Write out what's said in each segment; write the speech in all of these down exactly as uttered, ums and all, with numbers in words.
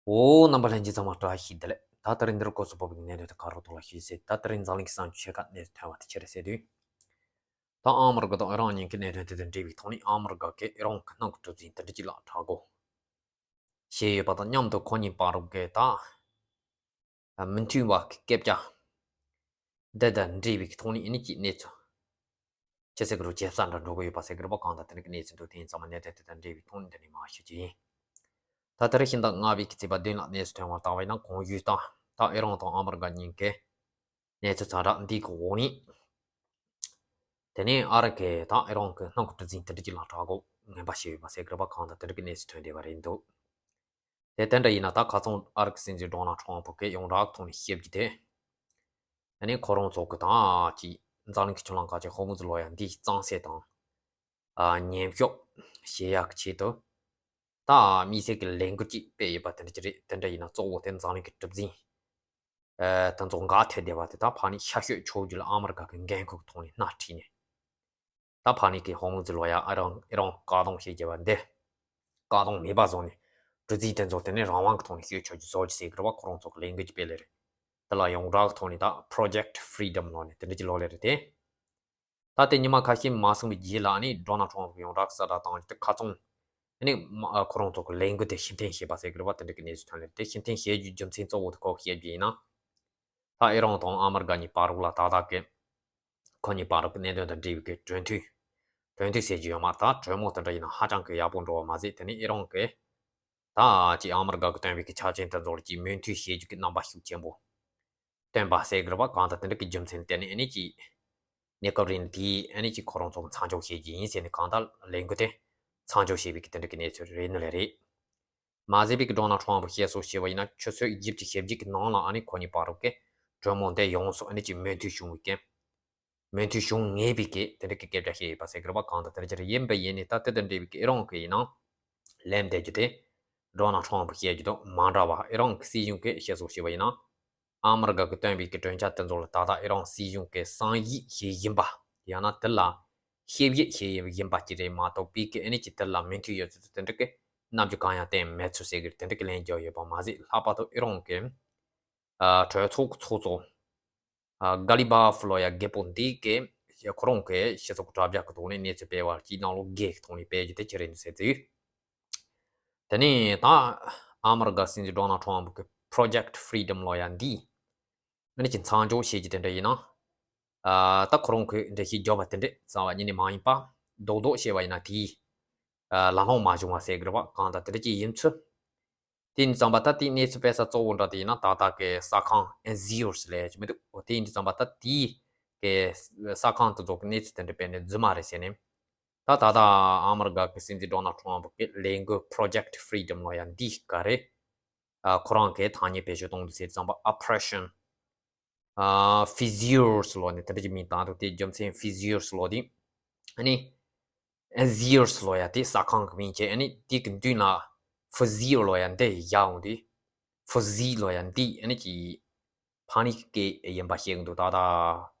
འོ། རྣམ་པ་ལྷན་རྒྱས་ཚང་མ་བཀྲ་ཤིས་བདེ་ལེགས། ད་ད་རིང་འདིར་སྐོར་སོགས་པ་བའི་གནད་དོན་དེ་ག་རོ་ཐོག་ལ་ཞུས་ཟེར། ད་ད་རིང་འཛམ་གླིང་གི་གསར་འགྱུར་ཆེ་ཁག་གནས་ཚུལ་ཐོན་པ་དེ་ཆེ་རེད་ཟེར་དུས། ད་ཨ་མི་རི་ཀ་དང་ཨི་རན་གཉིས་ཀྱི་གནད་དོན་དེ་དང་འབྲེལ་བའི་ཐོག་ནས་ཨ་མི་རི་ཀ་གིས་ཨི་རན་གྱི་ནང་གི་གྲུ་གཟིངས་དེ་འདྲ་ཅིག་ལ་དྲག་རྒོལ་བྱས་ཡོད་པ་དང་མཉམ་དུ་ཁོ་གཉིས་བར་གྱི་ད་མི་མཐུན་པ་གི་སྐད་ཆ་འདི་དང་འབྲེལ་བའི་ཐོག་ནས་ཨ་ནི་ཅིག་གནས་ཚུལ། ཅི་ཟེར་གི་རུ་ཇེ་ས་འདྲ་འགྲོ་གི་ཡོད་པ་ཟེར་གི་རུ་བ་གང་དང་དེ་འདྲ་གི་གནས་ཚུལ་འདུག་དེ་ཡིན་ཚང་མ་གནད་དོན་དེ་དང་འབྲེལ་བའི་ཐོག་ནས་འདི་ནས་མར་ཞུ་རྒྱུ་ཡིན། ད་ད་རེས་ཤིང་སྟག་ལྔ་པའི་གི་ཚེས་པ་བདུན་ལ་གནས་ཚུལ་ཐོན་པར་བལྟས་པ་ཡིན་ན། གོང་ཞུས་ལྟར་ད་ཨི་རན་དང་ཨ་མི་རི་ཀ་གཉིས་ཀའི་གནས་ཚུལ་ཛ་དྲག་འདི་གི་འོག་ནས། དེ་ནས་ཨ་རི་ཀས་ད་ཨི་རན་གྱི་ནང་གི་གྲུ་གཟིངས་དེ་འདྲ་ཅིག་ལ་དྲག་རྒོལ་ངན་པ་བྱས་ཡོད་པ་ཟེར་གི་རུ་བ་གང་དང་དེ་འདྲ་གི་གནས་ཚུལ་ཐོན་བསྡད་པ་རེད་འདུག་དེ་དེ་འདྲ་ཡིན་ན་ད་ཁ་སང་ཨ་རི་གི་སྲིད་འཛིན་ཌོ་ནལ་ཊམ་ཕུ་གིས་ཡོངས་གྲགས་ཐོག་ནས་བཤད་རྒྱུ་དེ། ཨ་ནི་ཁོ་རང་ཚོ་གི་ད་ཅིག་འཛམ་གླིང་གི་ཆུ་ལམ་ཁག་ཅིག་ཧོར་མུ་ཛི་ལོ་ཡ་འདི་གཙང་སེལ་དང་། ཨ། ཉེན་ཤོག་བྱེད་ཡག་གི་ཆེད་དུ། ད་དམིགས་བསལ་གྱི་ལས་འགུལ་ཅིག་སྤེལ་ཡོད་པ་དེ་འདྲ་ཅིག་རེད། དེ་འདྲ་ཡིན་ན་གཙོ་བོ་དེ་འཛམ་གླིང་གི་གྲུ་གཟིངས། ཨ། དེ་ཚོ་འགག་ཐེབས་བསྡད་པ་དེ་དག་ཕར་ནས་ཤར་བསྐྱོད་ཆོག་རྒྱུ་ལ་ཨ་མི་རི་ཀ་གི་འགན་ཁུར་ཐོག་ནས་སྣེ་ཁྲིད་ནས། ད་ཕར་ནས་ཀྱི་ཧོར་མུ་ཛི་ལོ་ཡ་ཨི་རན་ཨི་རན་བཀག་སྡོམ་བྱེད་བྱས་པ་འདི། བཀག་སྡོམ་མེད་པ་བཟོ་ནས། གྲུ་གཟིངས་དེ་ཚོ་དེ་ནས་རང་དབང་གི་ཐོག་ནས་བསྐྱོད་ཆོག་རྒྱུ་བཟོ་རྒྱུ་ཟེར་གི་རུ་བ་ཁོ་རང་ཚོ་གི་ལས་འགུལ་ཅིག་སྤེལ་ལེ་རེད། དེ་ལ་ཡོངས་གྲགས་ཀྱི་ཐོག་ནས་ད་Project Freedom ལབ་ནས་དེ་འདྲ་ཅིག་ལབ་ལེ་རེད་དེ། ད་དེ་ཉི་མ་ཁ་ཤས་མ་སོང་བའི་རྗེས་ལ་ནི་ཌོ་ནལ་ཊམ་ཕུ་ཡོངས་གྲགས་གསལ་བསྒྲགས་བཏང་རྒྱུ་དེ་ཁ་ཚང་། ཨ་ནི་མ་ཨ་ཁོ་རང་ཚོ་གི་ལས་འགུལ་དེ་ཕྱིར་འཐེན་བྱས་པ་ཟེར་གི་རེད་བ། དེ་འདྲ་གི་གནས་ཚུལ་ཐོན་ལེ་རེད་དེ། ཕྱིར་འཐེན་བྱེད་རྒྱུའི་རྒྱུ་མཚན་གཙོ་བོ་དེ་ཁོ་བཤད་རྒྱུ་ཡིན་ན། ད་ཨི་རན་དང་ཨ་མི་རི་ཀ་གཉིས་བར་ལ་ད་ལྟ་གི་ཁོ་གཉིས་བར་གི་གནད་དོན་དང་འབྲེལ་བའི་གི་གྲོས་མཐུན། གྲོས་མཐུན་ཟེར་རྒྱུ་ཡོད་མ་རེད། ད་གྲོས་མོལ་དེ་འདྲ་ཡིན་ན་ཧ་ཅང་གི་ཡག་པོ་འགྲོ་བ་མ་ཟད། དེ་ནི་ཨི་རན་གི་ད་ཅིག་ཨ་མི་རི་ཀ་གི་བཏོན་པའི་གི་ཆ་རྐྱེན་དེ་ཚོ་ལ་ཅིག་མོས་མཐུན་བྱེད་རྒྱུ་གི་རྣམ་པ་ཤུགས་ཆེན་པོ་བཏོན་པ་ཟེར་གི་རེད་བ། གང་ལྟར་དེ་འདྲ་གི་རྒྱུ་མཚན་དེ་ནི་ཨ་ནི་ཅིག་གནས་སྐབས་རིང་དེའི་ཨ་ནི་ཅིག་ཁོ་རང་ཚོ་མཚམས་འཇོག་བྱེད་རྒྱུ་ཡིན་ཟེར་ནས་གང་ལྟར་ལས་འགུལ་དེ་མཚམས་འཇོག་བྱས་པའི་གི་དེ་འདྲ་གི་གནས་ཚུལ་རེད་ནི་ལེ་རེད། མ་ཟད་པའི་གི་ཌོ་ནལ་ཊམ་ཕུ་བཤད་སྲོལ་བྱས་པ་ཡིན་ན་ཆུ་ཚོད་བཞི་བཅུ་ཞེ་བརྒྱད་ཀྱི་ནང་ལ་ཨ་ནི་ཁོ་གཉིས་བར་གི་གྲོས་མོལ་དེ་ཡོངས་སུ་ཨ་ནི་ཅིག་མོས་མཐུན་བྱུང་བའི་གི། མོས་མཐུན་བྱུང་ངེས་པའི་གི་དེ་འདྲ་གི་སྐད་ཆ་བཤད་ཡོད་པ་ཟེར་གི་རེད་བ། གང་ལྟར་དེ་འདྲ་ཅིག་རེད། ཡིན་པ་ཡིན་ནི་ད་དེ་དང་འབྲེལ་བའི་གི་ཨི་རན་གི་ཡིན་ན་ལན་འདེབས་རྒྱུ་དེ་ཌོ་ནལ་ཊམ་ཕུ་བཤད་རྒྱུ་དང་མ་འདྲ་བ། ཨི་རན་གི་སྲིད་གཞུང་གི་བཤད་སྲོལ་བྱས་པ་ཡིན་ན། ཨ་མི་རི་ཀ་གི་བཏོན་པའི་གི་གྲོས་འཆར་དེ་ཚོ་ལ་ད་ལྟ་ཨི་རན་སྲིད་གཞུང་གི་བསམ་ཡིག་ཞིག་ཡིན་པ། ཡང་ན་དེ་ལ་ཞིབ་ཡིག་ཞིག་ཡིན་པ་ཅིག་རེད་མ་གཏོགས་པའི་གི་ཨ་ནི་ཅིག་དེ་ལ་མོས་མཐུན་ཡོད་ཚུལ་དེ་འདྲ་གི་རྣམ་འགྱུར་གང་ཡང་བསྟན་མེད་ཚུལ་ཟེར་གི་དེ་འདྲ་གི་ལན་བརྒྱབ་ཡོད་པ་མ་ཟད། ལྷག་པར་དུ་ཨི་རན་གི་ཨ་གྲོས་ཚོགས་ཀྱི་ཚོགས་གཙོ་ཨ་ག་ལི་བྷ་ཕུ་ལོ་ཡ་རྒད་པོ་འདི་གིས་ཁོ་རང་གི་སྤྱི་ཚོགས་དྲ་རྒྱ་གི་ཐོག་ནས་གནས་ཚུལ་སྤེལ་བ་ཅིག་ནང་ལོགས་བརྒྱད་ཀྱི་ཐོག་ནས་སྤེལ་རྒྱུ་དེ་ཅི་རེད་འདུག་ཟེར་ཚུལ། དེ་ནས་ད་ཨ་མི་རི་ཀ་སྲིད་འཛིན་ཌོ་ནལ་ཊམ་ཕུ་གི་Project Freedom ལབ་ཡ་འདི་ཨ་ནི་ཅིག་མཚམས་འཇོག་བྱེད་རྒྱུ་དེ་འདྲ་ཡིན་ན། ཨ་ད་ཁོ་རང་གིས་འགྲེལ་བཤད་བརྒྱབ་པ་དེ་འདྲ་རྩ་བ་ཉིད་ནས་མ་ཡིན་པ། རྡོག་རྡོག་བཤད་པ་ཡིན་ན་དེའི་ཨ་ལམ་ལྷོང་མ་བྱུང་བ་ཟེར་གི་རེད་བ། གང་ལྟར་དེ་འདྲ་ཅིག་ཡིན་ཚུལ། དེ་ཡིན་ཙང་པ་ད་དེའི་གནས་ཚུལ་སྤེལ་ས་གཙོ་བོ་འདྲ་དེ་ཡིན་ན་ད་ལྟ་གི་ས་ཁང་ཨེན་ཇི་ཨོ་ལབ་ཡ་ཅིག་མི་འདུག་འོ་དེ་ཡིན་ཙང་པ་ད་དེའི་གི་ས་ཁང་དེ་ཚོ་གི་གནས་ཚུལ་དེ་འདྲ་སྤེལ་ནས་རྫུན་མ་རེད་ཟེར་ནས། ད་ད་ལྟ་ཨ་མི་རི་ཀ་གི་སྲིད་འཛིན་ཌོ་ནལ་ཊམ་ཕུ་གི་ལས་འགུལ་Project Freedom ལབ་ཡ་འདི་ག་རེ། ཨ་ཁོ་རང་གིས་ཐ་སྙད་བེད་སྤྱོད་གཏོང་འདུག་ཟེར་ཙང་པ་oppression ཨ་ཕི་ཟི་ཨོ་ལབ་ནས་དེ་འདྲ་ཅིག་མིང་བཏགས་འདུག་དེའི་རྒྱུ་མཚན་ཕི་ཟི་ཨོ་ལབ་དེ་ཨ་ནི་ཨེན་ཟི་ཨོ་ལབ་ཡ་དེ་ས་ཁང་གི་མིང་བྱས། ཨ་ནི་དེ་གི་མདུན་ལ་ཕི་ཟི་ཨོ་ལབ་ཡ་འདི་བཞག་འོང་དུས། ཕི་ཟི་ལབ་ཡ་འདི་ཨ་ནི་ཅིག་ཕ་ནི་གི་སྐད་ཡིན་པ་བཤད་གི་འདུག་ད་ལྟ་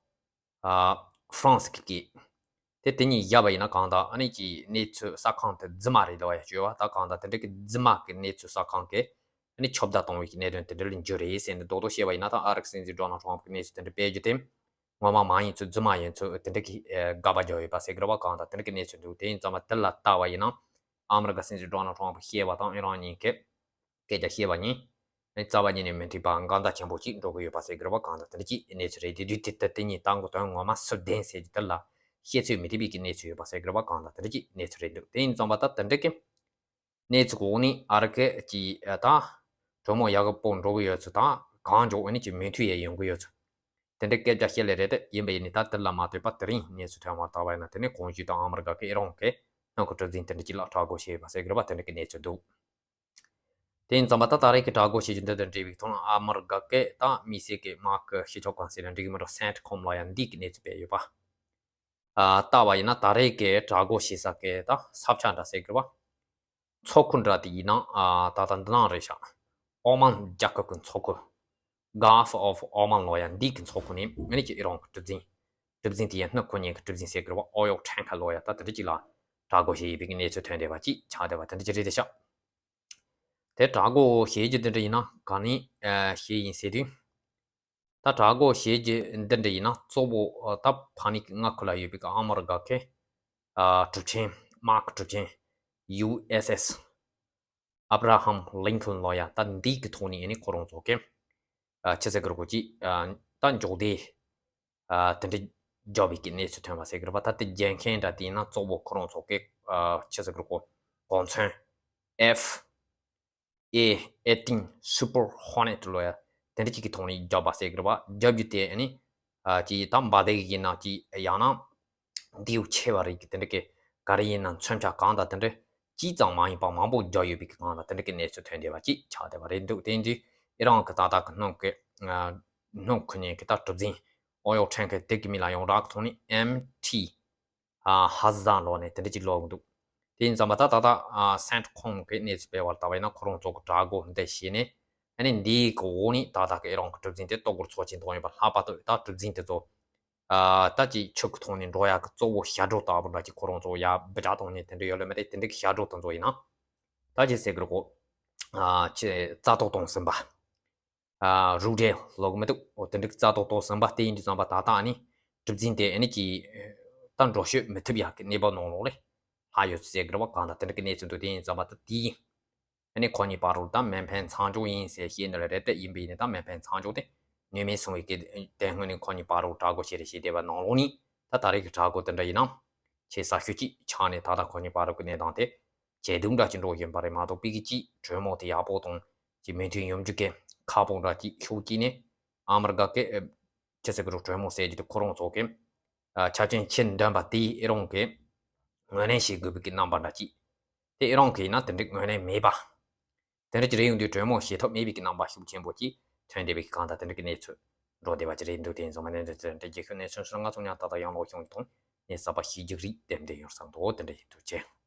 ཨ་ཧྥ་རན་སི་གི་སྐད། དེ་དེ་གཉིས་བཞག་པ་ཡིན་ན་གང་ལྟར་ཨ་ནི་ཅིག་གནས་ཚུལ་ས་ཁང་དེ་རྫུན་མ་རེད་ལབ་ཡ་བྱས་པ། ད་གང་ལྟར་དེ་འདྲ་གི་རྫུན་མ་གི་གནས་ཚུལ་ས་ཁང་གིས་ཨ་ནི་ཁྱབ་བརྡལ་གཏོང་བའི་གནད་དོན་དེ་འདྲ་ལ་འགྱུར་རེད་ཟེར་ནས་རྡོག་རྡོག་བཤད་པ་ཡིན་ན། ད་ཨ་རི་གི་སྲིད་འཛིན་ཌོ་ནལ་ཊམ་ཕུ་གི་གནས་ཚུལ་དེ་འདྲ་སྤེལ་རྒྱུ་དེ་ངོ་མ་མ་ཡིན་ཚུལ་རྫུན་མ་ཡིན་ཚུལ་དེ་འདྲ་གི་ཨེ་དགག་པ་རྒྱག་ཡོད་པ་ཟེར་གི་རེད་བ། གང་ལྟར་དེ་འདྲ་གི་གནས་ཚུལ་འདུག་དེ་ཡིན་ཙང་མ་དེ་ལ་ལྟ་བ་ཡིན་ན་ཨ་མི་རི་ཀ་སྲིད་འཛིན་ཌོ་ནལ་ཊམ་ཕུ་བཤད་པ་དང་ཨི་རན་གཉིས་ཀས་སྐད་ཆ་བཤད་པ་གཉིས་རྩ་བ་ཉིད་ནས་མི་མཐུན་པ་འགལ་ཟླ་ཆེན་པོ་ཅིག་འགྲོ་གི་ཡོད་པ་ཟེར་གི་རེད་བ། གང་ལྟར་དེ་འདྲ་གི་གནས་ཚུལ་རེད། དེ་དུས་དེ་ལྟར་དེ་གཉིས་ད་གོ་དོན་ངོ་མ་སུ་བདེན་ཟེར་གྱི་དེ་ལ་བཤད་ཚོད་མི་ཐིག་པའི་གི་གནས་ཚུལ་ཡོད་པ་ཟེར་གི་རེད་བ། གང་ལྟར་དེ་འདྲ་གི་གནས་ཚུལ་རེད་འདུག་དེ་ཡིན་ཙང་པ་ད་དེ་འདྲ་གི་གནས་ཚུལ་གོ་ནི་ཨ་རི་ཀའི་ཀྱི་ཨ་ད་གྲོས་མོལ་ཡག་པོ་འགྲོ་གི་ཡོད་ཚུལ་དང་གང་མགྱོགས་ཨ་ནི་ཀྱི་མོས་མཐུན་ཡང་ཡོང་གི་ཡོད་ཚུལ། དེ་འདྲའི་སྐད་ཆ་བཤད་ལེ་རེད་དེ། ཡིན་པ་ཡིན་ནི་ད་དེ་ལ་མ་ལྟོས་པ་དེ་རིང་གནས་ཚུལ་ཐོན་པར་བལྟས་པ་ཡིན་ན་དེ་ནི་གོང་ཞུས་དང་ཨ་མི་རི་ཀ་གི་ཨི་རན་གི་ནང་གི་གྲུ་གཟིངས་དེ་འདྲ་ཅིག་ལ་དྲག་རྒོལ་བྱས་ཡོད་པ་ཟེར་གི་རེད་བ། དེ་འདྲ་གི་གནས་ཚུལ་འདུག་དེ་ཡིན་ཙང་པ་ད་ད་རེས་ཀྱི་དྲག་རྒོལ་བྱེད་རྒྱུ་འདི་དང་འབྲེལ་བའི་ཐོག་ཨ་མི་རི་ཀ་གི་ད་དམིགས་བསལ་གྱི་དམག་གི་ཤེས་ཚོགས་གང་ཟེར་ན་འགྲིག་གི་མི་འགྲོ། སེན་ཊི་ཀོམ་ལ་ཡང་འདི་གི་གནས་ཚུལ་སྤེལ་ཡོད་པ། ཨ་ལྟ་བ་ཡིན་ན་ད་རེས་ཀྱི་དྲག་རྒོལ་བྱེད་ས་གི་ད་ས་ཆ་འདྲ་ཟེར་གི་རེད་བ། མཚོ་ཁུལ་འདྲ་དེ་ཡིན་ན་ཨ་ད་ལྟ་འདི་ནང་རེད་ཤག་ཨོ་མན་རྒྱལ་ཁབ་ཀྱི་མཚོ་ཁུལ། Gulf of Oman ལོ་ཡ་འདི་གི་མཚོ་ཁུལ་ནས་ཨ་ནི་ཀྱི་ཨི་རན་གྱི་གྲུ་གཟིངས། གྲུ་གཟིངས་དེ་ཡང་སྣུམ་འཁོར་མཁན་གྱི་གྲུ་གཟིངས་ཟེར་གི་རེད་བ། ཨོ་ཡོལ་ཊེང་ཀར་ལོ་ཡ་ད་དེ་འདྲ་ཅིག་ལ་དྲག་རྒོལ་བྱས་ཡོད་པའི་གནས་ཚུལ་ཐོན་བསྡད་པ་ཅིག་ཆགས་བསྡད་པ་དེ་འདྲ་ཅིག་རེད་དེ་ཤག་དེ་དྲག་གོ་ཞེས་ཀྱི་འདི་འདྲ་ཡིན་ན་ག་ནས་ཨ་ཞེས་ཡིན་ཟེར་དུས། ད་དྲག་གོ་ཞེས་ཀྱི་འདི་འདྲ་ཡིན་ན་གཙོ་བོ་ཨ་ད་ཕ་ནི་མངའ་ཁུལ་ལ་ཡོད་པའི་ཨ་མི་རི་ཀ་གི་ཨ་གྲུབ་ཆེན། དམག་གི་གྲུབ་ཆེན། ཡུ་ཨེས་ཨེས་ཨབ་ར་ཧམ་ལིན་ཁོན་ལོ་ཡ། ད་འདི་གི་ཐོག་ནས་ཨ་ནི་ཁོ་རང་ཚོ་གི་ཨ་ཆི་ཟེར་གི་རེད་གོ་ཅིག་ཨ་ད་འཇོག་བདེ་ཨ་དེ་འདྲ་རྒྱབ་པའི་གི་གནས་ཚུལ་ཐོན་པ་ཟེར་གི་རེད་པ། ད་དེ་རྒྱལ་མཁན་འདྲ་དེ་ཡིན་ན་གཙོ་བོ་ཁོ་རང་ཚོ་གི་ཨ་ཆི་ཟེར་གི་རེད་གོ་གོ་མཚོན་ཨེཕ་ཨེ་ཨེ་ཊིན་Super Hornet ལོ་ཡ། དེ་འདྲ་ཅིག་གི་ཐོག་ནས་རྒྱབ་པ་ཟེར་གི་རེད་པ། རྒྱབ་རྒྱུ་དེ་ཨ་ནི་ཨ་ཅིག་ད་འབའ་དེ་གི་ཡིན་ན་ཅིག་ཡང་ན་མདེའུ་ཆེ་བ་རིགས་ཀྱི་དེ་འདྲ་གི་ག་རེ་ཡིན་ན་མཚོན་ཆ་གང་དང་དེ་འདྲ་ཅིག་ཙམ་མ་ཡིན་པ་མང་པོ་རྒྱག་ཡོད་པའི་གི་གང་དང་དེ་འདྲ་གི་གནས་ཚུལ་ཐོན་བསྡད་པ་ཅིག་ཆགས་བསྡད་པ་རེད་འདུག་དེ་འདི་ཨི་རན་གི་ཏག་ཏག་གི་སྣུམ་གི་ཨ་སྣུམ་འཁོར་མཁན་གི་ད་གྲུ་གཟིངས་ཨོ་ཡོ་ཁྲེན་གི་དེ་གི་མིང་ལ་ཡོངས་གྲགས་ཐོག་ནས་ཨེམ་ཐི་ཨ་ཧ་ཟ་ལོ་ནས་དེ་འདྲ་ཅིག་ལོག་འདུག་དེ་ཡིན་ཙམ་པ་ད་ད་ད་ཨ་སེན་ཁོང་གི་གནས་ཚུལ་སྤེལ་བར་ལྟ་བ་ཡིན་ན་ཁོ་རང་ཚོ་གི་དྲག་གོ་འདི་བྱས་ནས་ཨ་ནི་འདིའི་གི་འོག་ནས་ཏག་ཏག་གི་ཨི་རན་གི་གྲུ་གཟིངས་དེ་གཏོར་རྒོལ་ཚོགས་ཆེན་ཐོག་ཡིན་པ་ལྷག་པར་དུ་ད་གྲུ་གཟིངས་དེ་ཚོ་ཨ་ད་ཅིག་ཆུ་གི་ཐོག་ནས་འགྲོ་ཡག་གི་གཙོ་བོ་ཞབས་བྲོ་ལྟ་བུ་འདྲ་ཅིག་ཁོ་རང་ཚོ་ཡ་སྦི་ཇ་བཏང་ནས་དེ་འདྲ་ཡོད་ལ་མེད་དེ་དེ་འདྲ་གི་ཞབས་བྲོ་དེ་ཚོ་ཡིན་ན་ད་ཅིག་ཟེར་གི་རེད་གོ་ཨ་ཅི་རྩ་གཏོར་གཏོང་ཟིན་པ། ཨ་རུ་རེ་ལོག་མི་འདུག་འོ་དེ་འདྲའི་རྩ་གཏོར་གཏོང་ཟིན་པ་དེ་ཡིན་དུས་ཙམ་པ་ད་ལྟ་ཨ་ནི་གྲུ་གཟིངས་དེ་ཨ་ནི་ཅིག་ད་འགྲོ་བཤོད་མི་ཐུབ་ཡག་གི་གནས་བབ་ནང་ལོགས་ལ་ལྷག་ཡོད་ཟེར་གི་རེད་བ། གང་ལྟར་དེ་འདྲ་གི་གནས་ཚུལ་འདུག་དེ་ཡིན་ཙམ་པ་ད་དེ་ཡིན། ཨ་ནི་ཁོ་གཉིས་བར་དུ་ད་མེ་འཕེན་མཚམས་འཇོག་ཡིན་ཟེར་བཤད་ནི་ལ་རེད། དེ་ཡིན་པ་ཡིན་ན་ད་མེ་འཕེན་མཚམས་འཇོག་དེ་ནུས་མེད་སོང་བའི་གི་དེ་སྔོན་ནས་ཁོ་གཉིས་བར་དུ་དྲག་གོ་བྱས་རེ་བྱས་བསྡད་པ་ནང་ལོགས་ནས་ད་ད་རེས་ཀྱི་དྲག་གོ་དེ་འདྲ་ཡིན་ན་ཆེས་ཟབ་ཤོས་ཅིག་ཆགས་ནས་ད་ལྟ་ཁོ་གཉིས་བར་དུ་གི་གནས་སྟངས་དེ་ཇེ་སྡུག་འདྲ་ཅིག་འགྲོ་བཞིན་པ་རེད་མ་གཏོགས་པའི་གི་ཅིག་གྲོས་མོལ་དེ་ཡག་པོ་དང་ཅིག་མོས་མཐུན་ཡོང་རྒྱུ་གི་ཁག་པོ་འདྲ་ཅིག་ཤུགས་ཀྱིས་ནས་ཨ་མི་རི་ཀ་གི་ཨ་ཆི་ཟེར་གི་རུ་གྲོས་མོལ་ཟེར་རྒྱུ་དེ་ཁོ་རང་ཚོ་གི་ཨ་ཆ་རྐྱེན་ཁྱེར་འདོན་པ་དེ་ཨི་རན་གི་ངོས་ལེན་བྱེད་དགོས་པའི་གི་རྣམ་པ་འདྲ་ཅིག་དེ་ཨི་རན་གི་ཡིན་ན་དེ་འདྲའི་ངོས་ལེན་མེད་པ། དེ་འདྲ་ཅིག་རེད་ཡོང་དུས་གྲོས་མོལ་བྱེད་ཐབས་མེད་པའི་གི་རྣམ་པ་ཤུགས་ཆེན་པོ་ཅིག་ཐོན་བསྡད་པའི་གི་གང་ལྟར་དེ་འདྲ་གི་གནས་ཚུལ་འགྲོ་བསྡད་པ་ཅིག་རེད་འདུག་དེ་ཡིན་ཙང་མ་ནས་འདི་ཚོ་འདྲ་རྒྱལ་ཁབ་གནས་ཚུལ་ཧྲི་ལང་ཀ་ཚོ་ཉག་ཏག་ཏག་ཡང་ལོག་བྱུང་དང་ནས་གསར་པ་ཤེས་རྒྱུ་རིགས་དེ་འདྲ་ཡོང་བསམ་འདུག་དེ་འདྲ་ཡིན་འདུག་ཅེས།